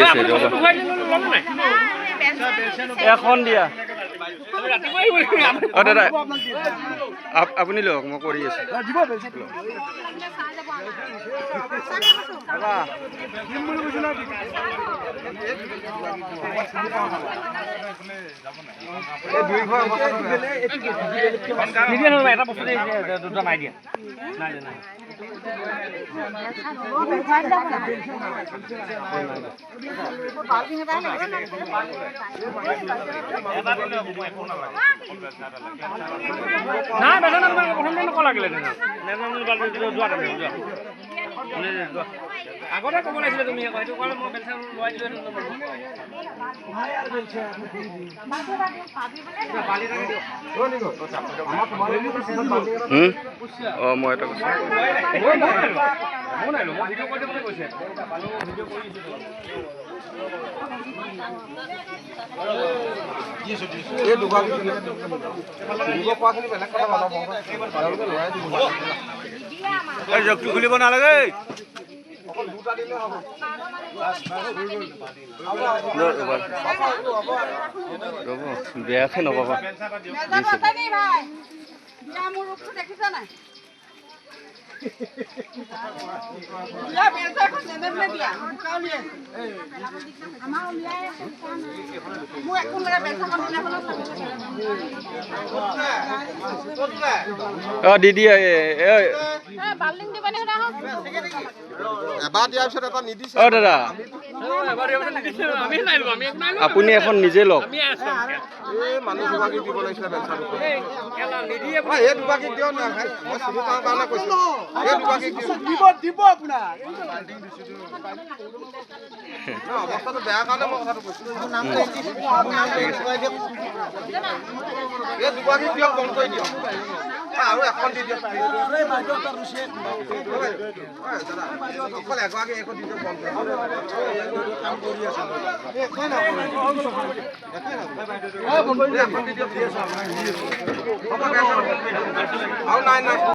আছে, ৰ'বা। এখন দিয়া। অ দাদা, আপুনি লওক, মই কৰি আছোঁ। এটা বস্তু দুটা নাই দিয়া, নাই দিয়া, নাই। নাই বেচা নাই, তোমাক প্ৰথমতে নকলাগিলে যোৱা, যোৱা, যোৱা। আগতে ক'ব লাগিছিলে তুমি আকৌ, সেইটো ক'লে মই বেলচা লোৱাই দিলোঁ। অঁ, মই এটা কৈছোঁ। মই নাই, মই ভিডিঅ' কৰি দিবলৈ কৈছে, ভিডিঅ' কৰি দিছোঁ। এই দুগৰাকী দিব পৰাখিনি বেলেগ কথা, তেওঁলোকে লোৱাই দিব। জগটো খুলিব নালাগে। অকল দুটা দিলে হ'ব। ৰ'ব, বেয়াকে নক'বা। অঁ, দি দিয়া। এবাৰ দিয়াৰ পিছত এটা নিদিছে। অঁ দাদা, আপুনি এখন নিজে লওক। এই মানুহ দুগৰাকীক দিব লাগিছিলে বেলচা দুখন। এই দুগৰাকীক দিয়ক না, মই চিনি পাওঁ কাৰণে কৈছোঁ। এই দুগৰাকীক দিব, দিব আপোনাক। অৱস্থাটো বেয়া কাৰণে মই কথাটো কৈছোঁ। এই দুগৰাকীক দিয়ক, বন্ধ কৰি দিয়ক আৰু এখন দি দিয়ক। অকল এগৰাকী এখন দি দিয়ক, বন্ধ কৰি। এখন দি দিয়ক। আৰু নাই, নাই।